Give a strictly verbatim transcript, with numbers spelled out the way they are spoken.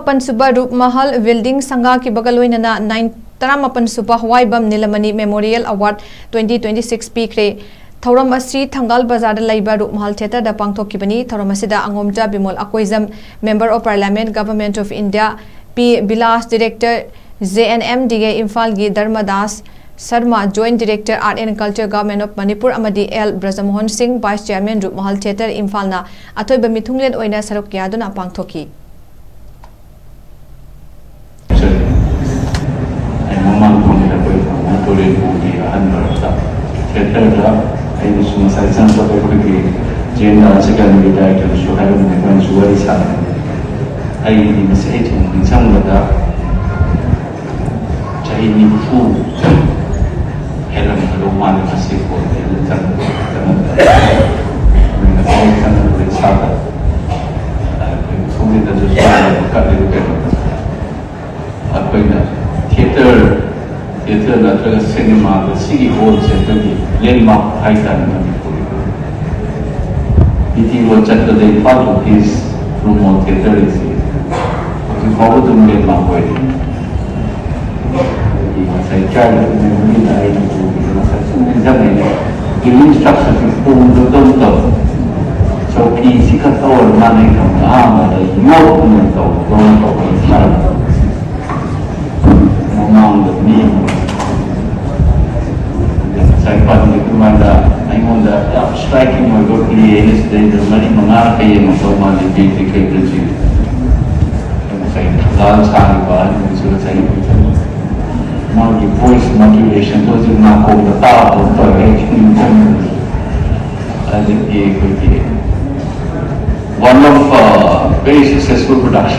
ꯃꯥꯄꯟ ꯁꯨꯕ roof Mahal building ꯁꯪꯒꯥꯈꯤꯕꯒ ꯂꯣꯏꯅꯅ ꯅꯥꯏꯟ ꯇꯔꯥꯃꯥꯄꯟ ꯁꯨꯕ ꯍꯋꯥꯏꯕꯝ ꯅꯤꯂꯃꯅꯤ memorial award twenty twenty six ꯄꯤꯈ꯭ꯔꯦ꯫ ꯊꯧꯔꯝ ꯑꯁꯤ ꯊꯪꯒꯥꯜ ꯕꯖꯥꯔꯗ ꯂꯩꯕ ꯔꯨꯞ ꯃꯍꯜ ꯊꯤꯌꯦꯇꯔꯗ ꯄꯥꯡꯊꯣꯛꯈꯤꯕꯅꯤ꯫ ꯊꯧꯔꯝ ꯑꯁꯤꯗ Angomcha Bimol Akoijam, Member of Parliament, Government of India, P Bilas, Director, J N M D A ꯏꯝꯐꯥꯜꯒꯤ Dharmadas Sharma, Joint Director, Art and Culture, Government of Manipur, ꯑꯃꯗꯤ L Brajmohan Singh, Vice Chairman, Roop Mahal theatre ꯏꯝꯐꯥꯜꯅ ꯑꯊꯣꯏꯕ ꯃꯤꯊꯨꯡꯂꯦꯟ ꯑꯣꯏꯅ ꯁꯔꯨꯛ ꯌꯥꯗꯨꯅ ꯄꯥꯡꯊꯣꯛꯈꯤ꯫ ꯑꯩ ꯃꯃꯥꯡ ꯊꯣꯡꯒꯤꯗ ꯑꯩꯈꯣꯏ ꯃꯣꯃꯣ ꯇꯨꯔꯦꯟꯕꯨꯡꯒꯤ ꯑꯍꯟ ꯃꯔꯛꯇ ꯊꯤꯌꯦꯇꯔꯗ ꯑꯩꯅꯁꯨ ꯉꯁꯥꯏ ꯆꯪꯕꯗ ꯑꯩꯈꯣꯏꯒꯤ ꯖꯦꯟꯗꯥ ꯆꯤꯀꯟꯒꯤ ꯗꯥꯏꯔꯦꯛꯇꯔꯗꯁꯨ ꯍꯥꯏꯔꯝꯕꯅꯤ, ꯑꯩꯈꯣꯏꯅꯁꯨ ꯋꯥꯔꯤ ꯁꯥꯟꯅꯕꯅꯤ꯫ ꯑꯩꯒꯤꯗꯤ ꯃꯁꯤ ꯑꯩ ꯊꯣꯡ ꯅꯤꯡꯁꯤꯡꯕꯗ ꯆꯍꯤ ꯅꯤꯐꯨ ꯍꯦꯜꯂꯝꯒꯗꯧ ꯃꯥꯜꯂꯦ ꯃꯁꯤ ꯐꯣꯟꯁꯦ ꯑꯗꯨꯝ ꯆꯪꯉꯛꯄ ꯆꯪꯉꯛꯄ꯫ ꯑꯗꯨꯅ ꯆꯪꯉꯛꯄ ꯏꯁꯥꯗ ꯑꯩꯈꯣꯏ ꯁꯣꯝꯒꯤꯗꯁꯨ ꯁꯣꯝꯗ ꯀꯠꯂꯤꯕ ꯀꯩꯅꯣꯗꯣ ꯑꯩꯈꯣꯏꯅ ꯊꯤꯌꯦꯇꯔ, ꯊꯤꯌꯦꯇꯔ ꯅꯠꯇ꯭ꯔꯒ ꯁꯤꯅꯦꯃꯥꯗ ꯁꯤꯒꯤ ꯍꯣꯜꯁꯦ ꯑꯩꯈꯣꯏꯒꯤ ꯂꯦꯟꯃꯥꯔꯛ ꯍꯥꯏꯇꯥꯔꯦ ꯃꯅꯤꯄꯨꯔꯒꯤ꯫ ꯕꯤ ꯇꯤ ꯔꯣꯗ ꯆꯠꯄꯗ ꯏꯝꯐꯥꯜ ꯇꯨ ꯄ꯭ꯂꯤꯁ ꯔꯨꯃꯣ ꯊꯤꯌꯦꯇꯔ ꯑꯁꯤ ꯍꯧꯖꯤꯛ ꯐꯥꯎꯕ ꯑꯗꯨꯝ ꯂꯦꯟꯃꯥꯔꯛ ꯑꯣꯏꯔꯤ꯫ ꯑꯩꯈꯣꯏꯒꯤ ꯉꯁꯥꯏ ꯆꯥꯏꯜ ꯃꯦꯃꯣꯔꯤꯗ ꯑꯩꯅ ꯎꯈꯤꯕ ꯉꯁꯥꯏ ꯁꯨꯝ ꯅꯤꯡꯁꯤꯡꯉꯛꯏꯅꯦ꯫ ꯕꯤꯜꯗꯤꯡ ꯁ꯭ꯇ꯭ꯔꯛꯆꯔꯁꯤ ꯄꯣꯝꯗꯧꯗꯧ ꯇꯧ꯫ ꯆꯧꯀꯤꯁꯤ ꯈꯛꯇ ꯑꯣꯏꯔ ꯃꯥꯜꯂꯦ ꯑꯩꯅ ꯈꯟꯕꯗ ꯑꯍꯥꯟꯕꯗ ꯌꯣꯠꯅ ꯇꯧꯗꯧꯅ ꯇꯧꯕ ꯁꯥꯔꯝꯕ꯫ ꯃꯃꯥꯡꯗ ꯃꯤ ꯑꯃ ꯉꯁꯥꯏ ꯄꯟꯈꯤꯕ ꯑꯗꯨꯃꯥꯏꯅ ꯑꯩꯉꯣꯟꯗ ꯌꯥꯝ striking ꯑꯣꯏꯕ play ꯑꯩꯅ ꯁꯤꯗꯩꯗ ꯃꯔꯤ ꯃꯉꯥꯔꯛꯀ ꯌꯦꯡꯉꯝꯗꯧ ꯃꯥꯜꯂꯦ ꯕꯤꯔ ꯇꯤꯀꯦꯟꯗ꯭ꯔꯖꯤ꯫ ꯉꯁꯥꯏ ꯊꯧꯖꯥꯜ ꯁꯥꯔꯤꯕ ꯑꯍꯟꯁꯤꯡꯁꯨ ꯉꯁꯥꯏ ꯃꯥꯒꯤ voice modulationꯗꯣ ꯍꯧꯖꯤꯛ ꯅꯥꯀꯣꯡꯗ ꯇꯥꯕꯗꯧ ꯇꯧꯋꯦ ꯑꯩ ꯅꯤꯡꯁꯤꯡꯕꯗ꯫ ꯑꯗꯒꯤ ꯑꯩꯈꯣꯏꯒꯤ one of, uh, very successful production